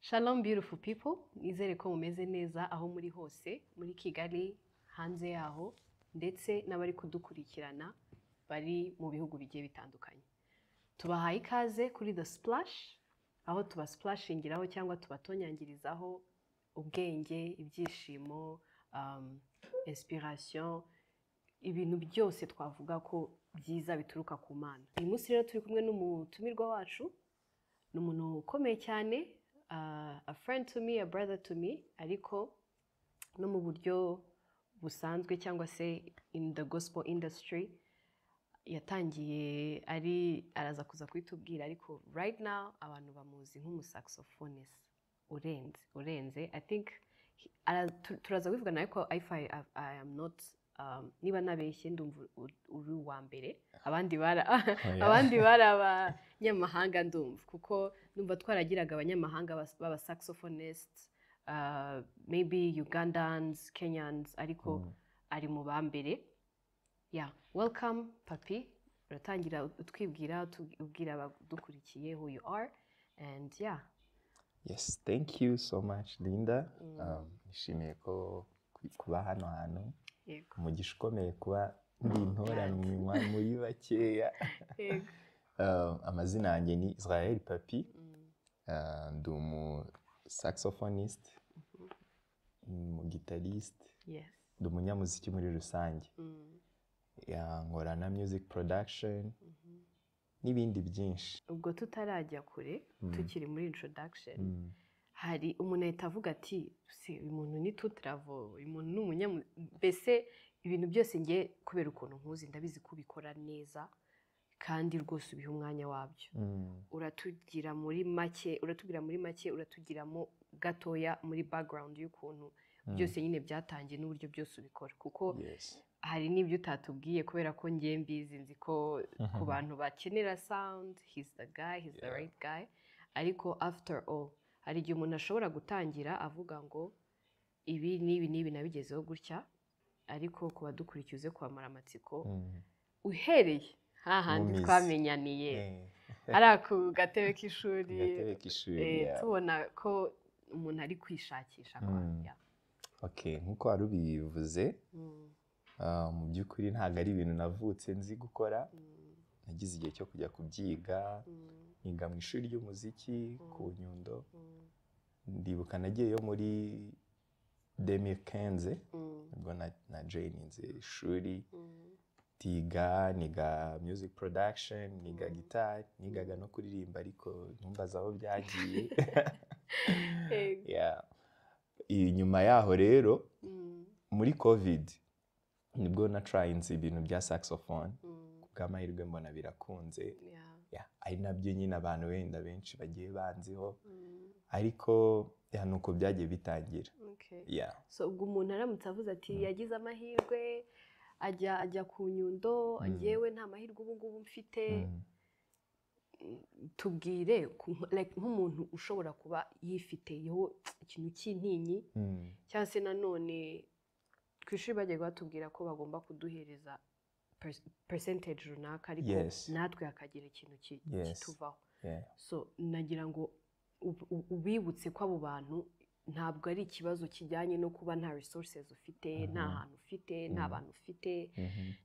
Shalom, beautiful people. Nizere ko mumeze neza aho muri hose, muri Kigali, hanze yaho, ndetse n'abari kudukurikirana bari mu bihugu bigiye bitandukanye. Tubahaye ikaze kuri The Splash, aho tubasplashingiraho cyangwa tubatonyangirizaho ubwenge, ibyishimo, inspiration, ibintu byose twavuga ko byiza bituruka ku Mana. Uyu munsi rero turi kumwe n'umutumirwa wacu, ni umuntu ukomeye cyane, a friend to me, a brother to me, ariko no mu buryo busanzwe cyangwa se in the gospel industry yatangiye ari, araza kuza kubitubwira, ariko right now abantu bamuzi nk'umusaxophonist urenze, urenze. I think turaza kubivugana, ariko if I am not niba nabeshye, ndumva uri uwa mbere, abandi bara Oya. abandi bari abanyamahanga. Ndumva, kuko ndumva twaragiraga abanyamahanga b'aba saxophonists, maybe Ugandans, Kenyans, ariko ari mu ba mbere. Yeah, welcome, Papi. Uratangira utwibwira, ubwira abadukurikiye who you are and yeah. Yes, thank you so much, Linda. Nishimiye ko kuba hano hantu. Umugisha ukomeye kuba ndi intoranwa muri bakeya. Amazina yanjye ni Israel Papi. Ndi umu saxophonist, umu guitarist, ndi umunyamuziki muri rusange. Yeah, nkora na music production n'ibindi byinshi. Ubwo tutarajya kure, tukiri muri introduction, hari umuntu ahita avuga ati: "Se uyu muntu ni tutravo, uyu muntu ni umunyamu?" Mbese ibintu byose nge kubera ukuntu nkuzi, ndabizi ko ubikora neza kandi rwose ubiha umwanya wabyo. Uratugira muri make, uratubwira muri make, uratugiramo gatoya muri background y'ukuntu byose nyine byatangiye n'uburyo byose ubikora, kuko hari n'ibyo utatubwiye. Kubera ko ngiye mbizi, nzi ko ku bantu bakenera sound, he's the guy, he's the right guy. Ariko after all, hari igihe umuntu ashobora gutangira avuga ngo ibi n'ibi n'ibi nabigezeho gutya, ariko ku badukurikiye uze kubamara amatsiko uhereye hahandi Mu mizi. twamenyaniye, ari ku gatebe k'ishuri, Agatebe k'ishuri. Tubona ko umuntu ari kwishakisha kwa yeah. Okay, nk'uko wari ubivuze, mu by'ukuri ntabwo ari ibintu navutse nzi gukora. Nagize igihe cyo kujya kubyiga, niga mu ishuri ry'umuziki ku Nyundo. Ndibuka nagiyeyo muri 2015, nibwo na joininze ishuri, ndiga, niga music production, niga gitari, nigaga no kuririmba, ariko ntumbaze aho byagiye. Yeah. Inyuma yaho rero, muri COVID nibwo na tryinze ibintu bya saxophone, ku bw'amahirwe mbona birakunze. Yeah, ari nabyo nyine abantu wenda benshi bagiye banziho, ariko yeah, ni uko byagiye bitangira. Yeah. So ubwo umuntu aramutse avuze ati yagize amahirwe ajya ku Nyundo, njyewe nta mahirwe ubu ngubu mfite, tubwire like nk'umuntu ushobora kuba yifiteyeho ikintu cy'intinyi, cyangwa se nanone ku ishuri bagiye batubwira ko bagomba kuduhereza percentage runaka, ariko natwe hakagira ikintu kituvaho. So nagira ngo ubibutse ko abo bantu ntabwo ari ikibazo kijyanye no kuba nta resources ufite, nta hantu ufite, nta bantu ufite,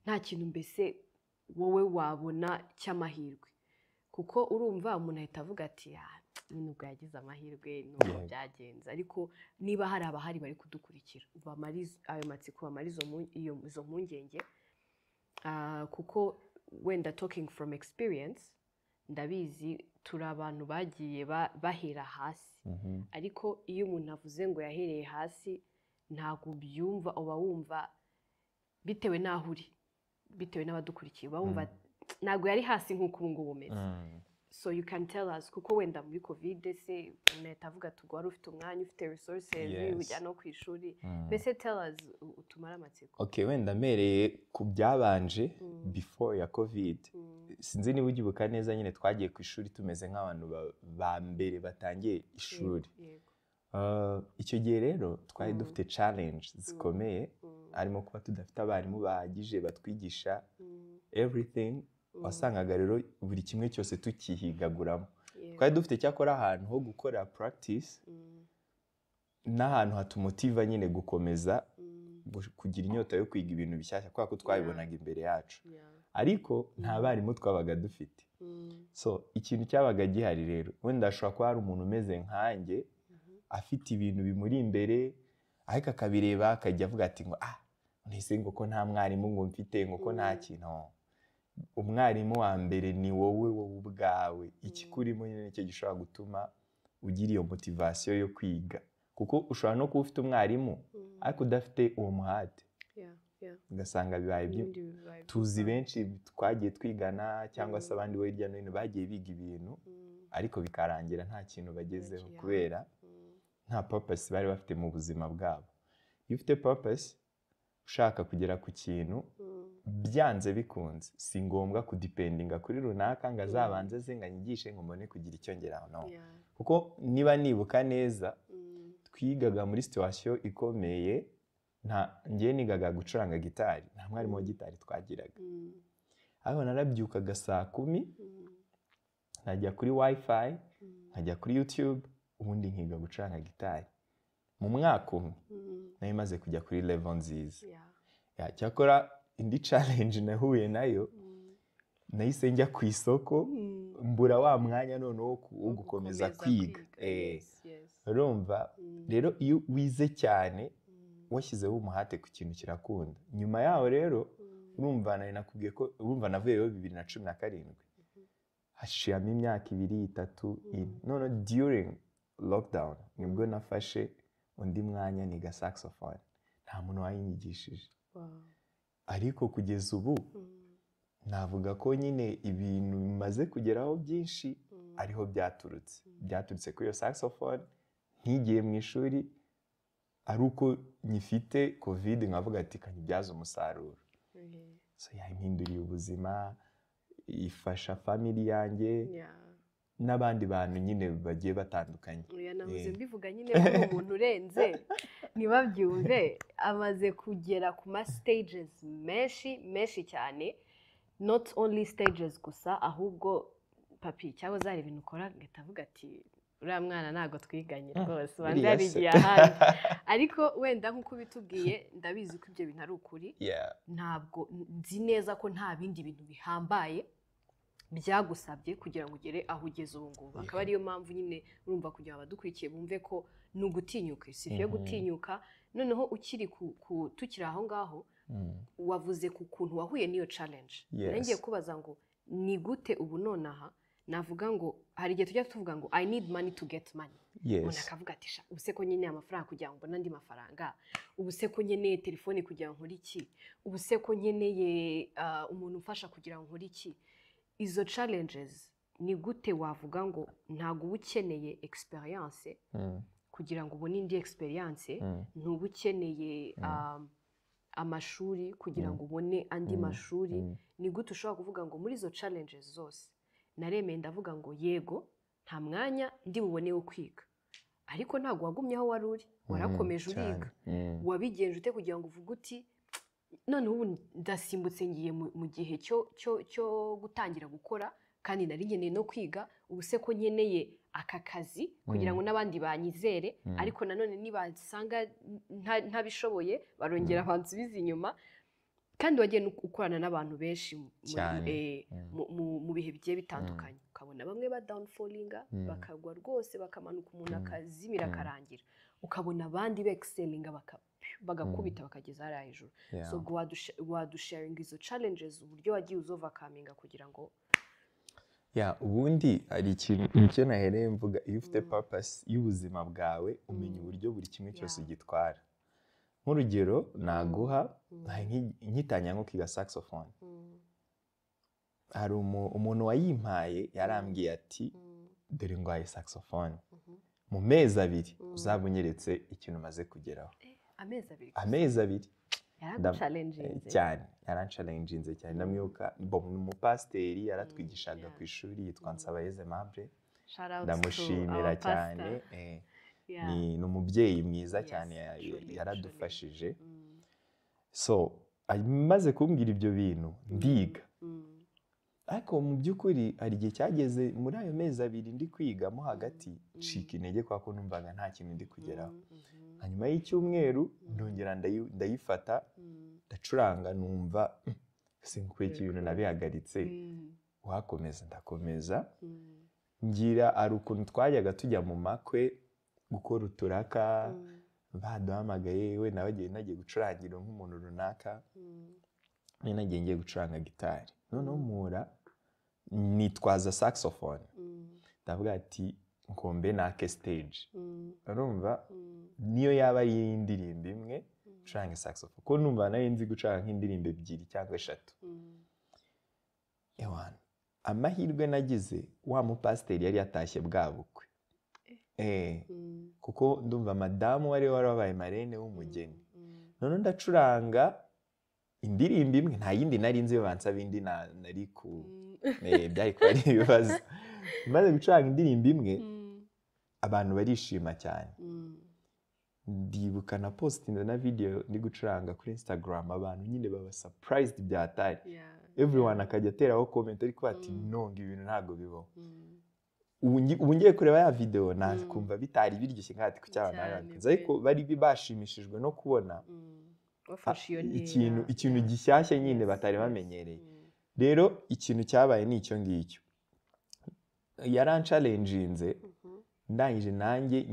nta kintu mbese wowe wabona cy'amahirwe, kuko urumva umuntu ahita avuga ati: "Ah, nyine ubwo yagize amahirwe nuko byagenze." Ariko niba hari abahari bari kudukurikira, bamara ayo matsiko, bamara izo mpungenge. Kuko wenda talking from experience, ndabizi turi abantu bagiye bahera hasi, ariko iyo umuntu avuze ngo yahereye hasi, ntabwo ubyumva. Uba wumva bitewe n'aho uri, bitewe n'abadukurikiye, uba wumva ntabwo yari hasi nk'uko ubu ngubu umeze. So you can tell us, kuko wenda muri COVID se umuntu ahita avuga ati ubwo wari ufite umwanya, ufite resources, ujya no ku ishuri. Mbese tell us, utumare amatsiko. Okay, wenda mpereye ku byabanje before ya COVID, sinzi niba ugibuka neza, nyine twagiye ku ishuri tumeze nk'abantu ba mbere batangiye ishuri. Icyo gihe rero twari dufite challenge zikomeye, harimo kuba tudafite abarimu bahagije batwigisha everything. Wasangaga rero buri kimwe cyose tukihigaguramo. Twari dufite cyakora ahantu ho gukora practice. N'ahantu hatumotiva nyine gukomeza kugira inyota yo kwiga ibintu bishyashya, kubera ko twabibonaga imbere yacu, ariko nta barimu twabaga dufite. So ikintu cyabaga gihari rero, wenda hashobora kuba hari umuntu umeze nkanjye, afite ibintu bimuri imbere, ariko akabireba akajya avuga ati ngo ah, ntise ngo ko nta mwarimu ngo mfite, ngo ko nta kintu. Umwarimu wa mbere ni wowe, wowe ubwawe. Ikikurimo nyine nicyo gishobora gutuma ugira iyo motivation yo kwiga, kuko ushobora no kuba ufite umwarimu ariko udafite uwo muhate, ugasanga bibaye tuzi benshi twagiye twigana cyangwa se abandi bo hirya no hino bagiye biga ibintu, ariko bikarangira nta kintu bagezeho kubera nta purpose bari bafite mu buzima bwabo. Iyo ufite purpose, ushaka kugera ku kintu, byanze bikunze si ngombwa kudependinga kuri runaka ngo azabanze aze ngo anyigishe ngo mbone kugira icyo ngeraho, no. Kuko niba nibuka neza, twigaga muri situation ikomeye. Nta ngiye nigaga gucuranga gitari, nta mwarimu wa gitari twagiraga, ariko narabyukaga saa 10, nkajya kuri WiFi, nkajya kuri YouTube, ubundi nkiga gucuranga gitari. Mu mwaka umwe nari maze kujya kuri level nziza. Cyakora indi challenge nahuye nayo, nahise njya ku isoko, mbura wa mwanya noneho wo gukomeza kwiga. Urumva rero, iyo wize cyane, washyizeho umuhate ku kintu, kirakunda. Nyuma yaho rero, urumva nari nakubwiye ko urumva navuyeyo 2017, hashiramo imyaka 2, 3, 4. None during lockdown nibwo nafashe undi mwanya niga saxophone. Nta muntu wayinyigishije, ariko kugeza ubu navuga ko nyine ibintu bimaze kugeraho byinshi ariho byaturutse, byaturutse kuri iyo saxophone. Ntigiye mu ishuri, ari uko nyifite, COVID nkavuga ati kanyibyaze umusaruro. So yampinduriye ubuzima, ifasha family yanjye n'abandi bantu nyine bagiye batandukanye. Oya, nahoze mbivuga nyine ko uri umuntu urenze, ntibabyumve. Amaze kugera ku ma stages menshi menshi cyane, not only stages gusa, ahubwo papi cyangwa zari ibintu ukora ngahita avuga ati uriya mwana ntabwo twiganye rwose, ubanza Biriya se. yarigiye ahandi. Ariko wenda nk'uko ubitubwiye, ndabizi ko ibyo bintu ari ukuri. Ntabwo nzi neza ko nta bindi bintu bihambaye byagusabye kugira ngo ugere aho ugeze ubu ngubu, akaba ariyo mpamvu nyine urumva kugira ngo abadukurikiye bumve ko ni ugutinyuka, si yo gutinyuka. Noneho ukiri tukiri aho ngaho, wavuze ku kuntu wahuye n'iyo challenge. Yes. Ngiye kubaza ngo ni gute ubu nonaha navuga ngo hari igihe tujya tuvuga ngo "I need money to get money." Umuntu akavuga ati sha, ubu se ko nkeneye amafaranga kugira ngo mbone andi mafaranga, ubu se ko nkeneye telefone kugira ngo nkore iki, ubu se ko nkeneye umuntu umfasha kugira ngo nkore iki? Izo challenges ni gute wavuga ngo ntabwo uba ukeneye experience kugira ngo ubone indi experience, ntuba ukeneye amashuri kugira ngo ubone andi mashuri? Ni gute ushobora kuvuga ngo muri izo challenges zose naremeye, ndavuga ngo yego, nta mwanya ndi bubone wo kwiga, ariko ntabwo wagumye aho wari uri, warakomeje uriga? Wabigenje ute kugira ngo uvuge uti noneho ubu ndasimbutse, ngiye mu gihe cyo gutangira gukora, kandi nari nkeneye no kwiga, ubu se ko nkeneye aka kazi kugira ngo n'abandi banyizere, ariko nanone nibasanga ntabishoboye barongera bansubize inyuma? Kandi wagiye ukorana n'abantu benshi Cyane. Mu bihe bigiye bitandukanye, ukabona bamwe ba downfallinga, bakagwa rwose, bakamanuka, umuntu akazimira, akarangira, ukabona abandi bexcellinga, bagakubita, bakageza hariya hejuru. So ubwo wadusharinga izo challenges, uburyo wagiye uzovercominga kugira ngo Yeah, ubundi hari ikintu nicyo nahereye mvuga: iyo ufite purpose y'ubuzima bwawe, umenya uburyo buri kimwe cyose ugitwara. Nk'urugero naguha, hari nkitangira nko kwiga saxophone, hari umuntu wayimpaye, yarambwiye ati dore ngwaye saxophone, mu mezi 2 uzaba unyeretse ikintu umaze kugeraho. Amezi 2 gusa? Amezi 2. Yaraguchallenginze. Cyane, yaranchallenginze cyane. Ndamwibuka, ni umupasiteri, yaratwigishaga ku ishuri, yitwa Nsabayeze Aimable. Shout out to Ndamushimira our cyane. pastor. Ni umubyeyi mwiza cyane, Truly, yaradufashije. truly. So amaze kumbwira ibyo bintu, ndiga. Ariko mu by'ukuri hari igihe cyageze muri ayo mezi 2 ndi kwigamo hagati, ncika intege kwa ko numvaga nta kintu ndi kugeraho. Hanyuma y'icyumweru ndongera ndayifata, ndacuranga, numva sinkwiye ibintu nabihagaritse, wakomeza ndakomeza. Ngira ari ukuntu twajyaga tujya mu makwe gukora uturaka, baduhamagaye wenda bagiye nagiye gucurangira nk'umuntu runaka, nagiye ngiye gucuranga gitari, noneho mpura nitwaza saxophone, ndavuga ati nkombe nake stage, urumva niyo yaba ari indirimbo imwe gucuranga saxophone, kuko numva nari nzi gucuranga nk'indirimbo 2 cyangwa 3. Ewana, amahirwe nagize, wa mupasiteri yari yatashye bwa bukwe, kuko ndumva madamu wari warabaye marene w'umugeni. None ndacuranga indirimbo imwe, nta yindi nari nzi, bansaba indi nari ku byari kuba ari ibibazo. Maze gucuranga indirimbo imwe, abantu barishima cyane. Ndibuka na postinze na video ndi gucuranga kuri Instagram, abantu nyine baba surprised byatari. Everyone akajya ateraho comment ariko ati no, ngo ibintu ntabwo bibaho. Ubu ngiye kureba ya video nakumva bitari biryoshye nkati ku cyabana babikunze, ariko bari bashimishijwe no kubona ikintu gishyashya nyine batari bamenyereye. Rero ikintu cyabaye ni icyo ngicyo, yaranchallenginze, ndangije nanjye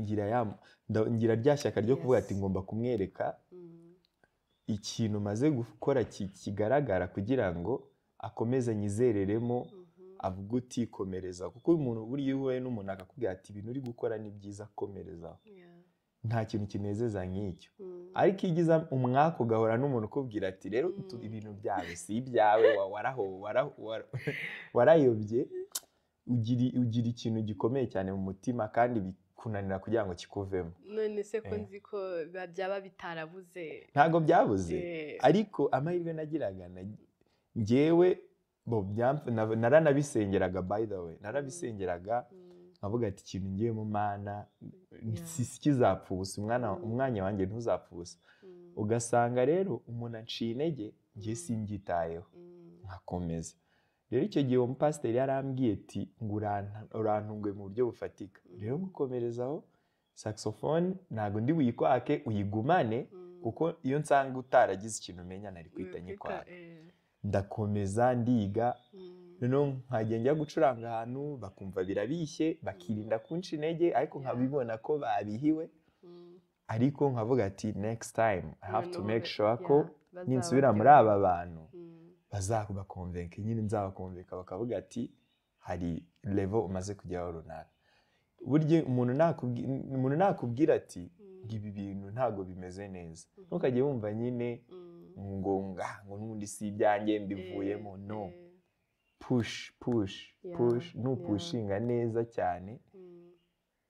ngira rya shyaka ryo kuvuga ati ngomba kumwereka ikintu maze gukora kigaragara kugira ngo akomeze anyizereremo, avuga uti komereza. Kuko umuntu buriya uhuye n'umuntu akakubwira ati ibintu uri gukora ni byiza, komereza, nta kintu kinezeza nk'icyo. Ariko iyo ugize umwaka ugahora n'umuntu ukubwira ati rero ibintu byawe si ibyawe, warayobye, ugira ikintu gikomeye cyane mu mutima kandi bikunanira kugira ngo kikuvemo. None se ko nzi ko byaba bitarabuze? Ntabwo byabuze, ariko amahirwe nagiraga njyewe naranabisengeraga, by the way, narabisengeraga nkavuga ati ikintu ngiye mu Mana kizapfa ubusa, umwanya wanjye ntuzapfa ubusa. Ugasanga rero umuntu anciye intege, njye simbyitayeho, nkakomeza. Rero icyo gihe uwo mupasiteri yarambwiye ati ngo urantunguye mu buryo bufatika, rero gukomerezaho saxophone ntabwo ndi buyikwake, uyigumane, kuko iyo nsanga utaragize ikintu umenya nari kwita nyikwaka. Ndakomeza ndiga, noneho nkajya njya gucuranga ahantu bakumva birabishye, bakirinda kunca intege, ariko nkabibona ko babihiwe. Ariko nkavuga ati next time I have to make sure ko ninsubira muri aba bantu bazabakonvenka, nyine nzabakonvenka bakavuga ati hari level umaze kugeraho runaka. Burya umuntu nakubwira ati ibi bintu ntabwo bimeze neza, ntukajye wumva nyine ngo ngo n'ubundi si ibyanjye mbivuyemo. No, push push push, nupushinga neza cyane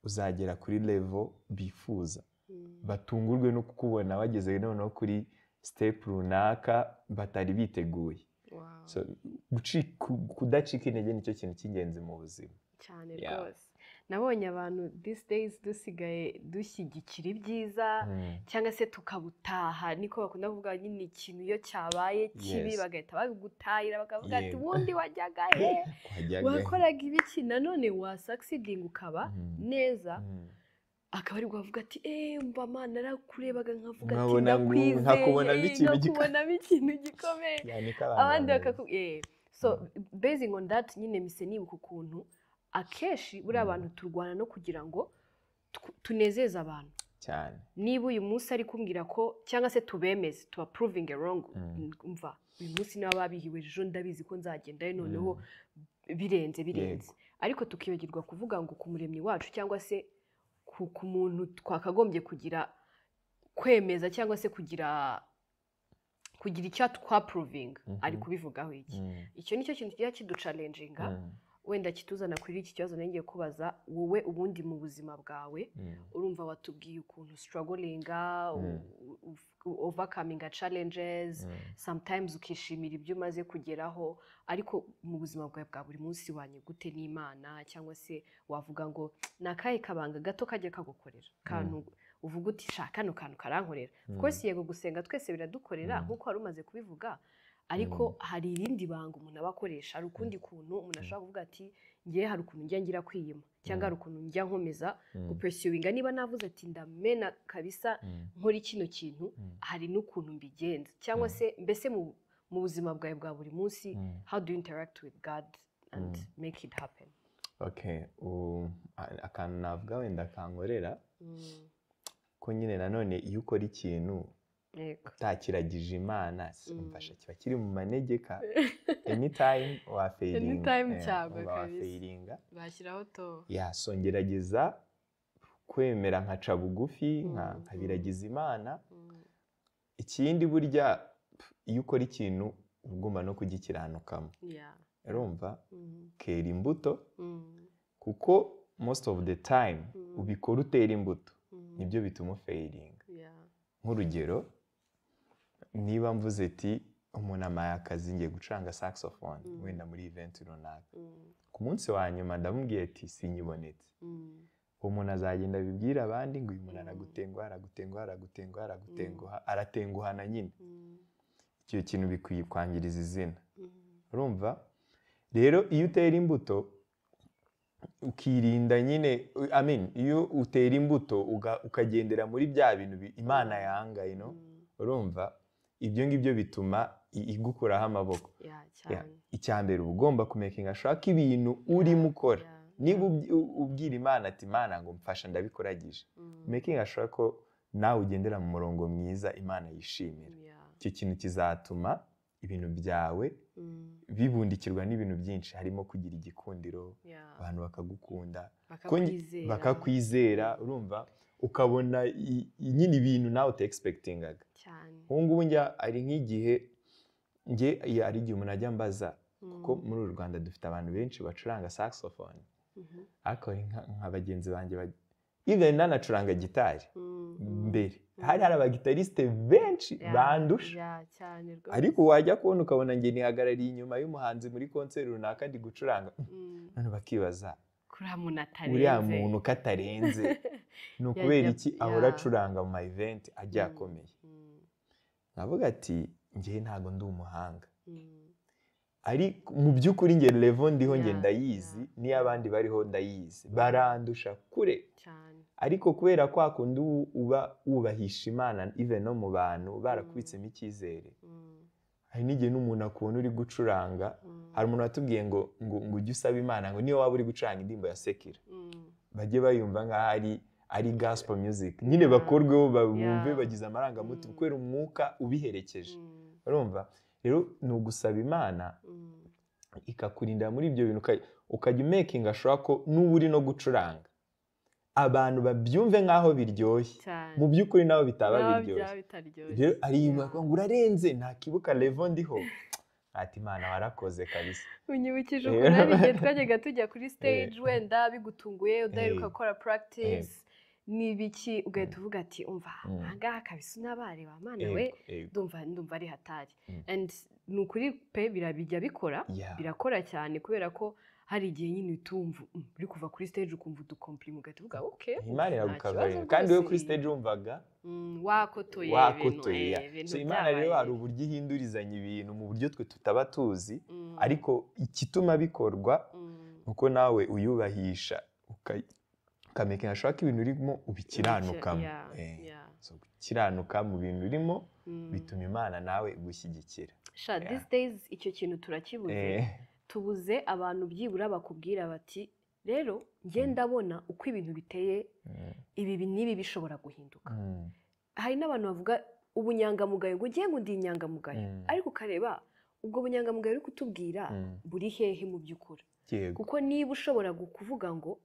uzagera kuri level bifuza, batungurwe no kukubona bageze noneho kuri step runaka batari biteguye. So kudacika intege nicyo kintu cy'ingenzi mu buzima cyane rwose. Nabonye abantu these days dusigaye dushyigikira ibyiza cyangwa se tukabutaha, niko bakunda kuvuga nyine, ikintu iyo cyabaye kibi bagahita babigutahira bakavuga ati ubundi wajyaga he, wakoraga ibiki. Nanone wa succeeding ukaba neza, akaba ari bwavuga ati mba Mana narakurebaga nkavuga ati ndakwizeye, nkakubonamo ikintu gikomeye, abandi bakakubwira. So basing on that nyine mise nibuka ukuntu akenshi buriya abantu turwana no kugira ngo tunezeze abantu cyane. Niba uyu munsi ari kumbwira ko cyangwa se tubemeze tuba proving wrong, umva uyu munsi niba babihiwe ejo ndabizi ko nzagendayo noneho birenze. Ariko tukibagirwa kuvuga ngo ku muremyi wacu cyangwa se ku muntu twakagombye kugira kwemeza cyangwa se kugira icyo twaprovinga ari kubivugaho iki. Icyo nicyo kintu kijya kiduchallenginga, wenda kituzana kuri iki kibazo ngiye kubaza wowe. Ubundi mu buzima bwawe urumva watubwiye ukuntu strugglinga, overcoming challenges, sometimes ukishimira ibyo umaze kugeraho, ariko mu buzima bwawe bwa buri munsi wanye gute n'Imana, cyangwa se wavuga ngo ni akahe kabanga gato kajya kagukorera kantu uvuga uti sha kano kantu karankorera. Of course yego gusenga twese biradukorera nk'uko wari umaze kubivuga, Ariko hari irindi banga umuntu aba akoresha, hari ukundi kuntu umuntu ashobora kuvuga ati ngewe hari ukuntu njya ngira kwiyima, cyangwa hari ukuntu njya nkomeza gupursuinga. Niba navuze ati ndamena kabisa nkora kino kintu, hari n'ukuntu mbigenza, cyangwa se mbese mu buzima bwawe bwa buri munsi, how do you interact with God and make it happen? Okay, akantu navuga wenda kankorera ko nyine nanone iyo ukora ikintu utakiragije Imana, umfasha kiba kiri mu manegeka, anytime wafailinga, anytime cyagwa kabisa, bashyiraho to. Yeah, so ngerageza kwemera nkaca bugufi, nkabiragiza Imana. Ikindi burya iyo ukora ikintu ugomba no kugikiranukamo. Urumva kera imbuto, kuko most of the time ubikora utera imbuto, nibyo bituma ufailinga. Nk'urugero, niba mvuze ati umuntu amaye akazi ngiye gucuranga saxophone wenda muri event runaka, ku munsi wa nyuma ndamubwiye ati sinyibonetse, uwo muntu azagenda abibwira abandi ngo uyu muntu aragutenguha, aragutenguha, aragutenguha, aragutenguha, aratenguhana nyine. Icyo kintu bikwiye kwangiriza izina. Urumva rero iyo utera imbuto ukirinda nyine, I mean, iyo utera imbuto ukagendera muri bya bintu Imana yanga, you know? Urumva ibyo ngibyo bituma igukuraho amaboko. Icya mbere uba ugomba kumakinga sure ibintu urimo ukora. Niba ubwira Imana ati Imana ngo mfasha ndabikoragije, making sure ko nawe ugendera mu murongo mwiza Imana yishimira. Icyo kintu kizatuma ibintu byawe bibundikirwa n'ibintu byinshi, harimo kugira igikundiro, abantu bakagukunda, bakakwizera. Urumva ukabona nyine ibintu nawe utexpectingaga. Ubu ngubu njya ari nk'igihe njye ari igihe umuntu ajya ambaza, kuko muri uru Rwanda dufite abantu benshi bacuranga saxophone, ariko nka bagenzi banjye even nanacuranga gitari mbere, hari abagitariste benshi bandusha, ariko wajya kubona ukabona njye nihagarariye inyuma y'umuhanzi muri concert runaka ndi gucuranga, none bakibaza uriya muntu katarenze ni ukubera iki ahora acuranga mu ma event ajya akomeye. Nkavuga ati njye ntago ndi umuhanga, ari mu by'ukuri njye level ndiho njye ndayizi, niyo abandi bariho ndayizi, barandusha kure. Ariko kubera kwa kundi uba wubahisha Imana even no mu bantu barakubitsemo icyizere, hari n'igihe n'umuntu akubona uri gucuranga. Hari umuntu watubwiye ngo ngo ujye usaba Imana ngo niyo waba uri gucuranga indirimbo ya sekira bajye bayumva nk'aho ari gospel music nyine, bakorweho bumve bagize amarangamutima kubera umwuka ubiherekeje. Urumva rero ni ugusaba Imana ikakurinda muri ibyo bintu, ukajya umakinga sure ko n'uba uri no gucuranga abantu babyumve nk'aho biryoshye, mu by'ukuri nabo bitaba biryoshye. Rero ari ngo urarenze ntakibuka level ndiho, ati Imana warakoze kabisa. Unyibukije ukuntu hari igihe twajyaga tujya kuri stage wenda bigutunguye udaheruka gukora practice n'ibiki, ugahita uvuga ati umva ahangaha kabisa unabareba Mana we, ndumva ari hatari. And ni ukuri pe birabijya bikora, birakora cyane, kubera ko hari igihe nyine utumva uri kuva kuri stage ukumva udukompliment ugahita uvuga okay, Imana iragukabarira. Kandi we kuri stage wumvaga wakotoye ibintu. So Imana rero hari uburyo ihindurizanya ibintu mu buryo twe tutaba tuzi, ariko ikituma bikorwa nuko nawe uyubahisha ukamenya sure ko ibintu urimo ubikiranukamo. So gukiranuka mu bintu urimo bituma Imana nawe igushyigikira. Sha these days icyo kintu turakibuze. Tubuze abantu byibura bakubwira bati rero njye ndabona uko ibintu biteye, ibi n'ibi bishobora guhinduka. Hari n'abantu bavuga ubunyangamugayo ngo ngiye ngo ndi inyangamugayo, ariko ukareba ubwo bunyangamugayo uri kutubwira buri hehe mu by'ukuri. Kuko niba ushobora kuvuga ngo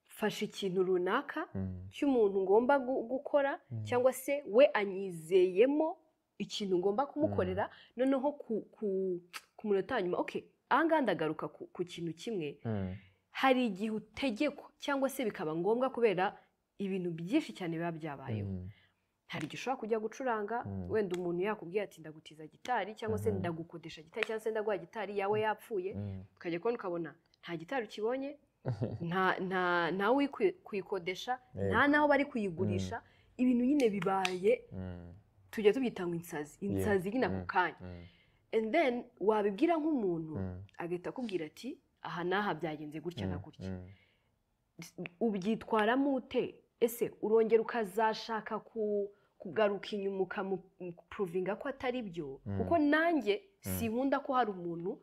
fasha ikintu runaka cy'umuntu ngomba gukora, cyangwa se we anyizeyemo ikintu ngomba kumukorera, noneho ku munota wa nyuma okay ahangaha ndagaruka ku kintu kimwe. Hari igihe utegekwa cyangwa se bikaba ngombwa kubera ibintu byinshi cyane biba byabayeho. Hari igihe ushobora kujya gucuranga wenda umuntu yakubwiye ati ndagutiza gitari, cyangwa se ndagukodesha gitari, cyangwa se ndaguha gitari yawe yapfuye, ukajya kubona ukabona nta gitari ukibonye, nta uri kuyikodesha, nta naho bari kuyigurisha, ibintu nyine bibaye tujya tubyita ngo insazi, insazi nyine ako kanya. And then wabibwira nk'umuntu, agahita akubwira ati aha n'aha byagenze gutya na gutya. Ubyitwaramo ute? Ese urongera ukazashaka kugaruka inyuma ukamuprovinga ko atari byo? Kuko nanjye sinkunda ko hari umuntu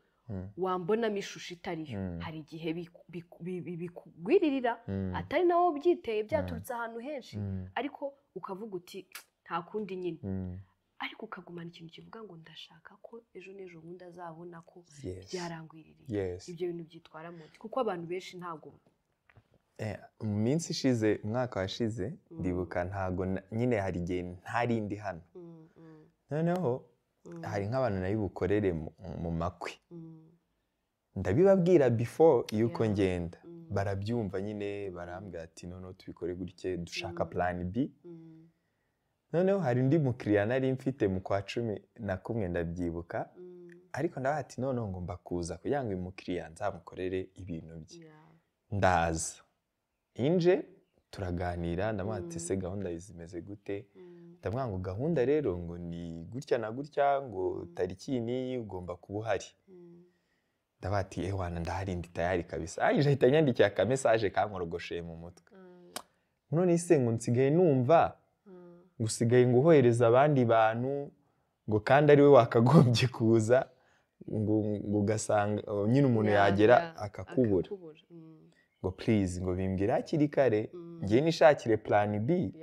wambonamo ishusho itariyo. Hari igihe bikugwiririra, atari nawe ubyiteye, byaturutse ahantu henshi, ariko ukavuga uti nta kundi nyine, ariko ukagumana ikintu kivuga ngo ndashaka ko ejo n'ejo bundi azabona ko byarangwiririye. Ibyo bintu byitwara mu, kuko abantu benshi ntabwo Mu minsi ishize, umwaka washize, ndibuka ntago nyine hari igihe ntari ndi hano, noneho hari nk'abantu nayo bukorere mu makwe, ndabibabwira before yuko ngenda, barabyumva nyine, barambwira ati noneho tubikore gutya, dushaka plan B. Noneho hari undi mukiriya nari mfite mu kwa 11 ndabyibuka, ariko ndabaha ati noneho ngomba kuza kugira ngo uyu mukiriya nzamukorere ibintu bye. Ndaza inje turaganira, ndamuha ati se gahunda zimeze gute? Ndamwanga ngo gahunda rero ngo ni gutya na gutya, ngo tariki n'iyi ugomba kuba uhari. Ndabaha ati ewana ndahari, ndi tayari kabisa. Arangije ahita anyandikira aka message kankorogosheye mu mutwe. None se ngo nsigaye numva ngo usigaye ngo uhohereza abandi bantu, ngo kandi ari we wakagombye kuza, ngo ugasanga nyine umuntu yagera akakubura. Ngo please ngo bimbwira hakiri kare, ngiye nishakire plan B.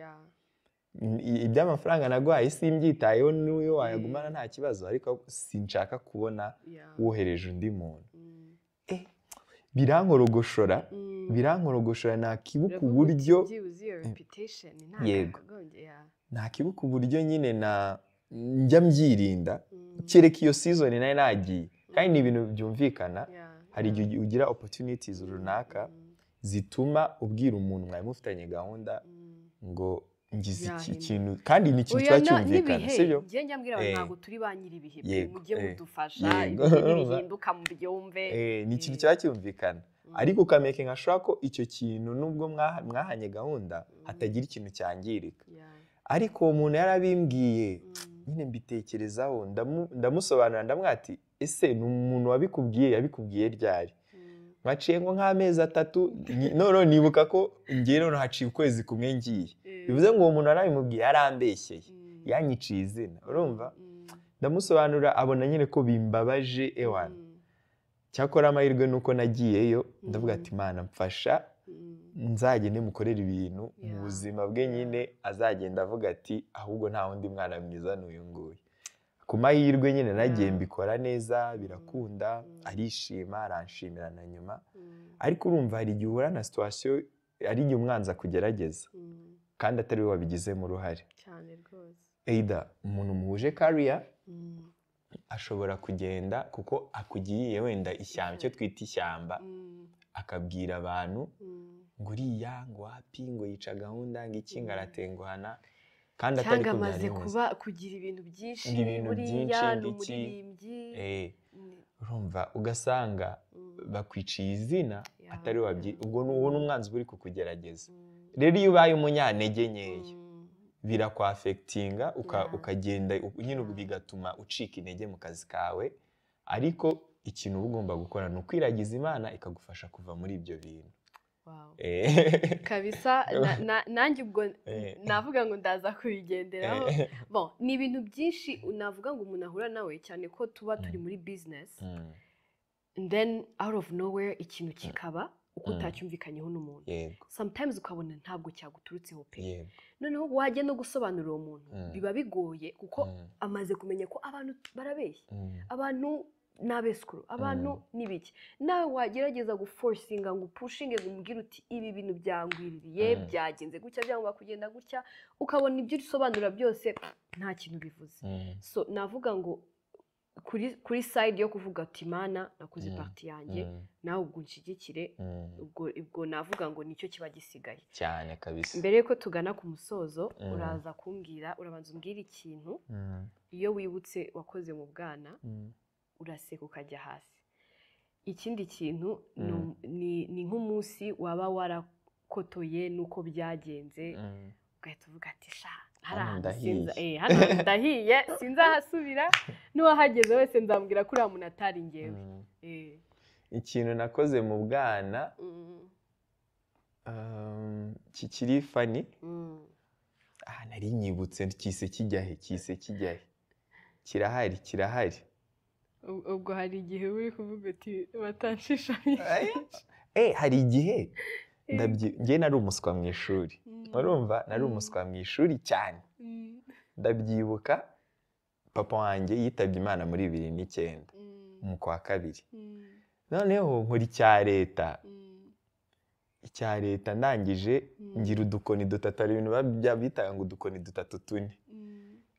Iby'amafaranga naguhaye simbyitayeho, n'uyo wayagumana nta kibazo, ariko sinshaka kubona wohereje undi muntu. Birankorogoshora, birankorogoshora, nakibuka uburyo, yego, nakibuka uburyo nyine na njya mbyirinda, kereka iyo season nari nagiye. Kandi ni ibintu byumvikana, hari igihe ugira opportunities runaka zituma ubwira umuntu mwari mufitanye gahunda ngo ngize iki kintu, kandi ni ikintu kiba cyumvikana, sibyo? Njye njya mbwira abantu ntabwo turi ba nyiri ibihe, mujye mudufasha, ibihe bihinduka mubyumve. Ni ikintu kiba cyumvikana, ariko ukamakinga sure ko icyo kintu nubwo mwahanye gahunda hatagira ikintu cyangirika. Ariko uwo muntu yarabimbwiye nyine, mbitekerezaho, ndamusobanurira, ndamwira ati ese ni umuntu wabikubwiye, yabikubwiye ryari? Mwaciye ngo nk'amezi 3, none nibuka ko ngiye none haciye ukwezi kumwe ngiye. Bivuze ngo uwo muntu arabimubwiye yarambeshyeye, yanyiciye izina, urumva? Ndamusobanurira, abona nyine ko bimbabaje ewana. Cyakora amahirwe nuko nagiyeyo, ndavuga ati Imana mfasha nzagende mukorera ibintu mu buzima bwe nyine, azagenda avuga ati ahubwo nta wundi mwana mwiza n'uyu nguyu. Ku mahirwe nyine nagiye mbikora neza, birakunda, arishima, aranshimira na nyuma. Ariko urumva hari igihe uhura na situation, ari igihe umwanzi akugerageza kandi atari we wabigizemo uruhare. Cyane rwose. Either umuntu muhuje career ashobora kugenda kuko akugiriye wenda ishyamba, icyo twita ishyamba, akabwira abantu ngo uriya ngo wapi, ngo yica gahunda, ngo iki, ngo aratenguhana, kandi atari ko byari bimeze. Kuba kugira ibintu byinshi, buriya ni umuririmbyi, urumva ugasanga bakwiciye izina atari wabyi, ubwo uwo ni umwanzi uri kukugerageza. Rero iyo ubaye umunyantege nkeya birakwafectinga, ukagenda nyine bigatuma ucika intege mu kazi kawe. Ariko ikintu uba ugomba gukora ni ukwiragiza Imana ikagufasha kuva muri ibyo bintu. Kabisa nanjye ubwo navuga ngo ndaza kubigenderaho. Bon, ni ibintu byinshi navuga ngo umuntu ahura nawe, cyane ko tuba turi muri business, and then out of nowhere ikintu kikaba uko utacyumvikanyeho n'umuntu. Sometimes ukabona ntabwo cyaguturutseho pe. Noneho wajya no gusobanurira uwo muntu biba bigoye, kuko amaze kumenya ko abantu barabeshya, abantu n'abesikuru, abantu n'ibiki. Nawe wagerageza guforcinga ngo upushinge, ngo umubwire uti ibi bintu byangwiririye, byagenze gutya, byangwa kugenda gutya, ukabona ibyo usobanura byose nta kintu bivuze. So navuga ngo kuri side yo kuvuga ati Mana nakoze parti yanjye, nawe ubwo unshigikire, ubwo navuga ngo nicyo kiba gisigaye cyane kabisa. Mbere yuko tugana ku musozo, uraza kumbwira, urabanza umbwira ikintu iyo wibutse wakoze mu bwana uraseka ukajya hasi. Ikindi kintu ni nk'umunsi waba warakotoye nuko byagenze, ugahita uvuga ati sha Hari hano ndahiye sinzahasubira, n'uwahageze wese nzambwira ko uriya muntu atari ngewe. Ikintu nakoze mu bwana kikiri funny, nari nyibutse kise kijya he kirahari kirahari. Ubwo hari igihe uri kuvuga uti batanshisha. Hari igihe njye nari umuswa mu ishuri, urumva nari umuswa mu ishuri cyane. Ndabyibuka papa wanjye yitabye Imana muri 2009 mu kwa kabiri. Noneho nkora icya leta ndangije ngira udukoni dutatu, hari ibintu bitaga ngo udukoni dutatu tune.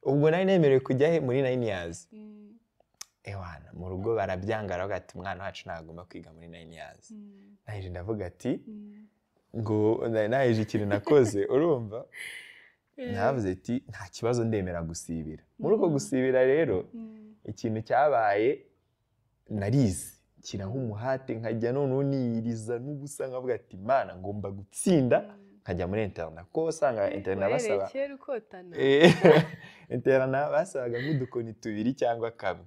Ubwo nari nemerewe kujya he muri 9 years. Ewana mu rugo barabyanga baravuga ati umwana wacu ntagomba kwiga muri 9 years. Nahije ndavuga ati ngo nahije ikintu nakoze, urumva navuze ati nta kibazo ndemera gusibira. Muri uko gusibira rero ikintu cyabaye narize kiraho umuhate, nkajya noneho niyiriza n'ubusa nkavuga ati Imana ngomba gutsinda, nkajya muri interna kuko usanga interna basaba interna basabaga nk'udukoni tubiri cyangwa kamwe.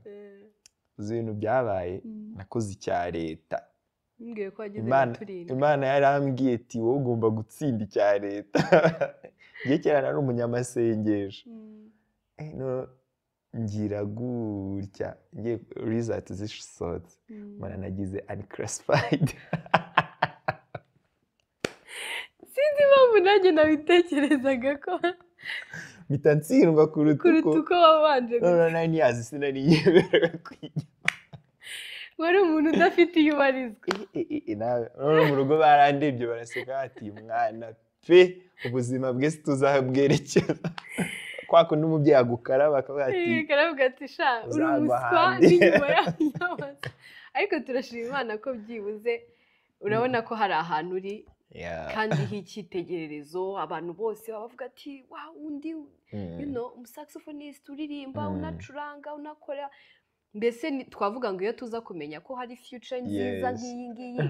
Uzi ibintu byabaye, nakoze icya leta. Imana yarambwiye ati wowe ugomba gutsinda icya leta. Njye kera nari umunyamasengesho, ngira gutya ngiye result zisohotse mbona nagize unclassified. Sinzi impamvu nanjye nabitekerezaga ko mpita ntsindwa kuruta uko wabanje. None 9 years sinari yemerewe kwiga. Wari umuntu udafite iyo ubarizwa. None mu rugo barandebye baraseka bati mwana pe ubuzima bwe tuzabwerekeza. Kwa kundi umubyeyi agukaraba akavuga ati karavuga ati sha uri umuswa n'inyuma y'amaso. Ariko turashima Imana ko byibuze urabona ko hari ahantu uri kandi h'icyitegererezo, abantu bose bavuga ati wa undi you know umusaxophonist uririmba unacuranga unakora. Mbese twavuga ngo iyo tuza kumenya ko hari future nziza nk'iyi ngiyi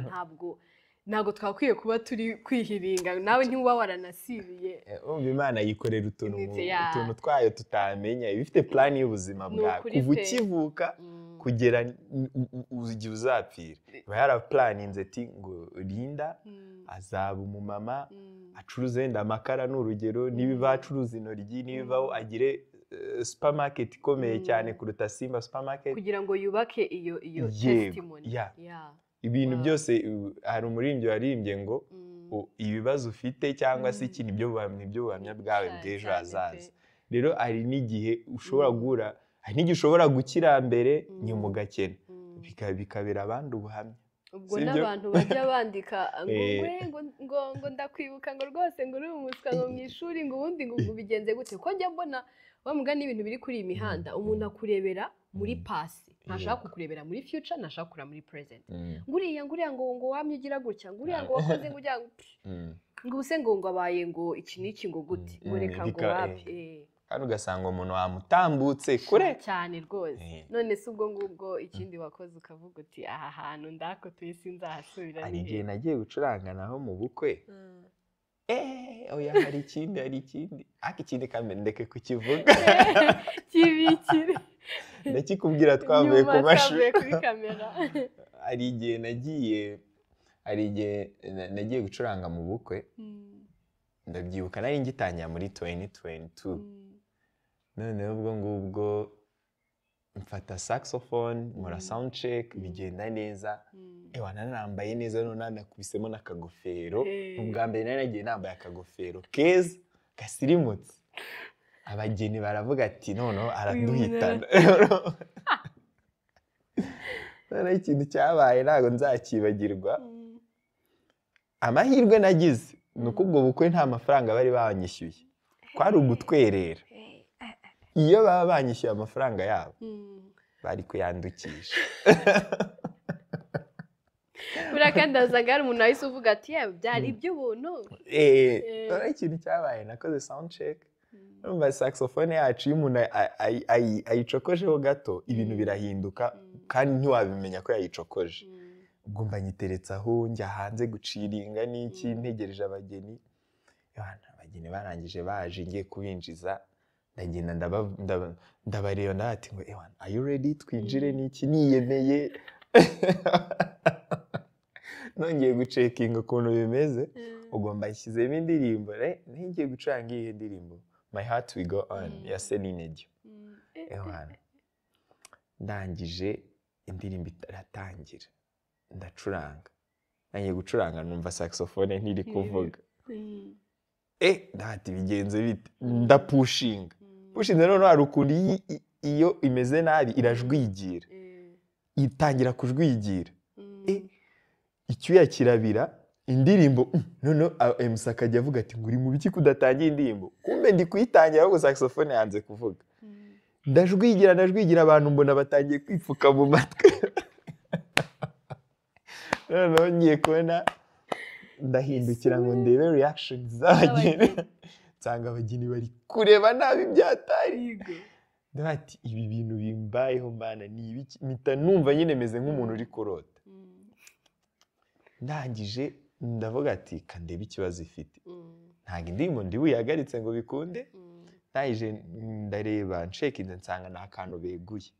ntabwo twakwiye kuba turi kwihiringa, nawe ntiwuba waranasibiye. Umva Imana yikorera utuntu twayo tutamenya, iba ifite plan y'ubuzima bwawe kuva ukivuka kugera igihe uzapfira. Iba yaraplaninze ati ngo Linda azaba umumama acuruze wenda amakara ni urugero, nibiva acuruza intoryi, nibivaho agire supermarket ikomeye cyane kuruta Simba supermarket, kugira ngo yubake iyo testimony. Ibintu byose. Hari umuririmbyi waririmbye ngo ibibazo ufite cyangwa se iki nibyo buhamya bwawe bw'ejo hazaza. Rero hari n'igihe ushobora guhura, hari n'igihe ushobora gukira mbere nyuma ugakena, bikabera abandi ubuhamya. Ubwo n'abantu bajya bandika ngo ngo ndakwibuka ngo rwose ngo uri umuswa ngo mu ishuri ngo ubundi ngo ubigenze gute, ko njya mbona wa mugani ibintu biri kuri iyi mihanda umuntu akurebera muri past, ntashaka kukurebera muri future, ntashaka kureba muri present. Nguriya ngo wamye ugira gutya, nguriya ngo wakoze ngo ujya ngo ubuse ngo abaye ngo iki n'iki ngo gute, ngo reka ngo wapi. Kandi ugasanga umuntu wamutambutse kure cyane rwose. None se ubwo ngubwo ikindi wakoze ukavuga uti aha hantu ndakotuye sinzahasubira? Hari igihe nagiye gucuranga naho mu bukwe. Oya hari ikindi ariko ikindi kambe ndeke kukivuga kibikire ndakikubwira twavuye ku mashuri kuri kamera. Hari igihe nagiye gucuranga mu bukwe, ndabyibuka nari ngitangira muri 2022. Noneho ubwo ngubwo mfata saxophone nkora sound check bigenda neza. Ewa narambaye neza none nakubisemo n'akagofero. Ubwa mbere nari nagiye nambaye akagofero keza gasirimutse. Abageni baravuga ati noneho araduhitana. Noneho ikintu cyabaye ntabwo nzakibagirwa. Amahirwe nagize ni uko ubwo bukwe nta mafaranga bari banyishyuye, kwari ugutwerera. Iyo baba banyishyuye amafaranga yabo bari kuyandukisha. Buriya kandi wasangaga hari umuntu wahise uvuga ati byari iby'ubuntu. Ikintu cyabaye nakoze sound check, urumva saxophone yacu iyo umuntu ayicokojeho gato ibintu birahinduka kandi ntiwabimenya ko yayicokoje. Ubwo mba nyiteretse aho njya hanze guciringa n'iki ntegereje abageni. Abageni barangije baje, ngiye kubinjiza, ndagenda ndabareba, ndabati ngo ewana, are you ready, twinjire n'iki, niyemeye. Nongeye gucekinga ukuntu bimeze, ubwo mbashyizemo indirimbo, ngiye gucuranga iyi ndirimbo My Heart Will Go On ya Celine Dion. Ewana, ndangije indirimbo iratangira, ndacuranga, ngiye gucuranga numva saxophone ntiri kuvuga. Ndati bigenze bite, ndapushinga pushinze, noneho hari ukuntu iyo imeze nabi irajwigira, itangira kujwigira, icyuya kirabira indirimbo. Noneho MC akajya avuga ati ngo uri mu biki kudatangira indirimbo, kumbe ndi kuyitangira ahubwo saxophone yanze kuvuga. Ndajwigira ndajwigira, abantu mbona batangiye kwipfuka mu matwi. Noneho ngiye kubona ndahindukira ngo ndebe reaction z'abageni, nsanga abageni bari kureba nabi byatari. Ndabati ibi bintu bimbayeho mbana ni ibiki, mpita numva nyine meze nk'umuntu uri kurota. Ndangije ndavuga ati kandebe ikibazo ifite, ntabwo indirimbo ndi buyihagaritse ngo bikunde. Ndangije ndareba nshekinze nsanga ni akantu beguye,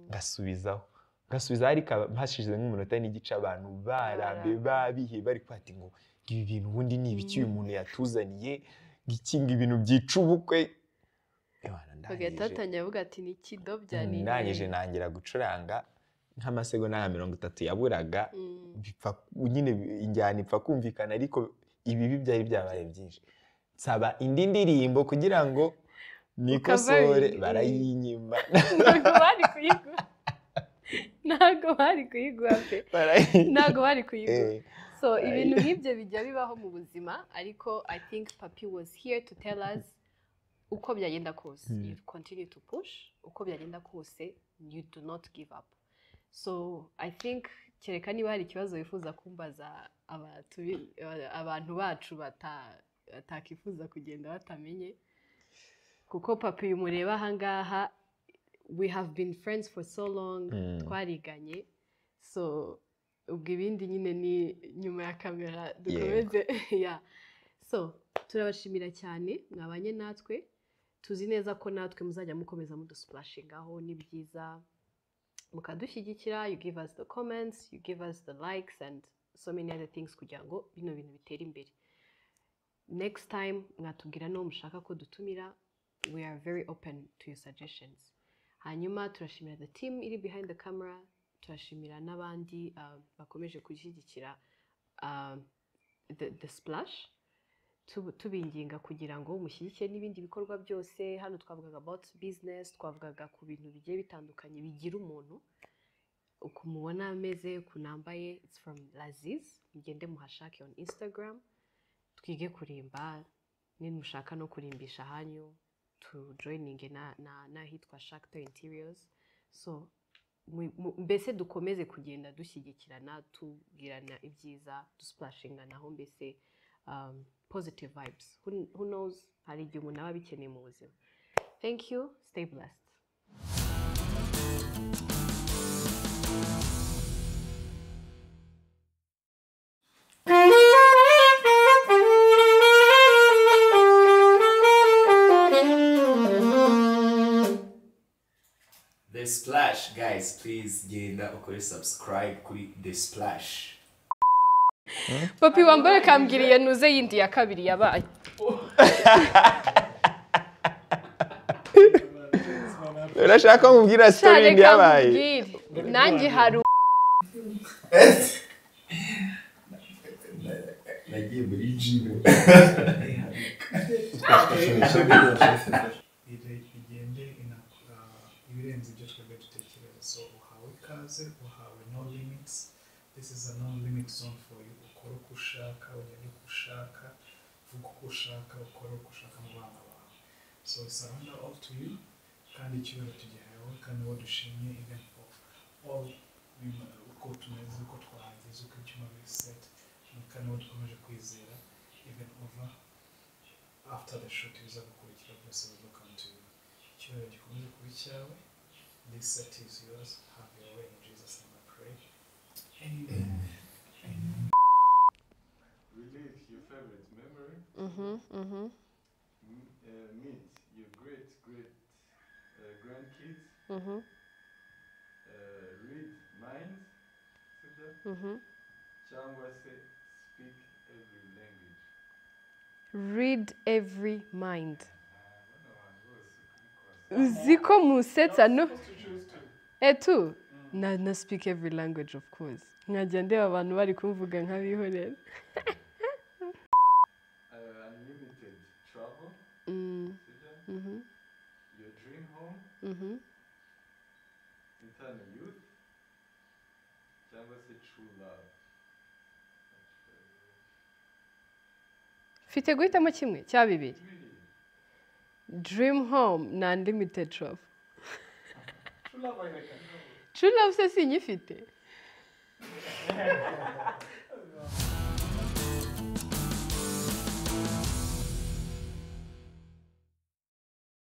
ngasubizaho ngasubizaho, ariko hashize nk'umunota n'igice abantu barambiwe babihe bari kwati ngo ibi bintu ubundi ni ibiki uyu muntu yatuzaniye, ngikinga ibintu byica ubukwe. Bagahita batangira bavuga ati ni ikidobya ni. Ndangije nangira gucuranga nk'amasegonda nka 30 yaburaga, bipfa nyine injyana ipfa kumvikana, ariko ibibi byari byabaye byinshi. Nsaba indi ndirimbo kugira ngo nikosore, barayinyima. Ntabwo bari kuyiguha, ntabwo bari kuyiguha pe, ntabwo bari kuyiguha. So ibintu nk'ibyo bijya bibaho mu buzima, ariko I think Papi was here to tell us uko byagenda kose, you continue to push, uko byagenda kose you do not give up. So I think kereka niba hari ikibazo wifuza kumbaza abantu bacu batakifuza kugenda batamenye, kuko Papi uyu mureba aha ngaha, we have been friends for so long, twariganye, so ubwo ibindi nyine ni nyuma ya kamera dukomeze. Yeah. So turabashimira cyane mwabanye natwe, tuzi neza ko natwe muzajya mukomeza mudusplashing-aho, ni byiza mukadushyigikira, you give us the comments, you give us the likes and so many other things kugira ngo bino bintu bitere imbere. Next time mwatubwira no mushaka ko dutumira, we are very open to your suggestions. Hanyuma turashimira the team iri behind the camera, turashimira n'abandi bakomeje gushyigikira the splash, tubinginga kugira ngo mushyigikire n'ibindi bikorwa byose. Hano twavugaga about business, twavugaga ku bintu bigiye bitandukanye bigira umuntu uko mubona ameze, ukuntu nambaye, it's from Laziz, mugende muhashake on Instagram, twige kurimba, nimushaka no kurimbisha hanyu to joining n'ahitwa Shakter Interiors. So mbese dukomeze kugenda dushyigikirana, tubwirana ibyiza, dusplashinganaho mbese positive vibes. Who knows, hari igihe umuntu aba abikeneye mu buzima. Thank you, stay blessed. The Splash, guys, please genda ukore subscribe kuri The Splash. Papi wambare kambwiriye nuze yindi ya kabiri yabaye. Urashaka kumbwira story yindi yabaye? Nanjye hari nagiye muri gym. Igende inakora ibirenze ibyo twebwe dutekereza. So uhawe ikaze, uhawe no limits. This is a no-limit zone for you. Ukora uko ushaka, ugenda uko ushaka, vuga uko ushaka, ukora uko ushaka mu bana bawe. So we surrender all to you, kandi icyubahiro tugihawe, kandi uwo dushimye even for all uko tumeze, uko twahageze, uko icyuma biri set, kandi uwo dukomeje kwizera even over after the shoot biza gukurikira byose will look unto you. Icyubahiro gikomeze kuba icyawe. This set is yours. Have your way in Jesus' name I pray. Amen. Amen. Relive your favorite memory. Meet your great great grandkids, read minds, sibyo? Cyangwa se speak every language. Read every mind. Bano bantu bose kuri kwasa. Uzi ko musetsa no Supposed to choose two. Etu na speak every language, of course, nkajya ndeba abantu bari kumvuga nk'abihorera. Unlimited travel, sibyo? Your dream home, eternal youth, cyangwa se true love. Mfite guhitamo kimwe cya bibiri? Really? Dream home na unlimited travel. True love wayireka. True love se sinyifite?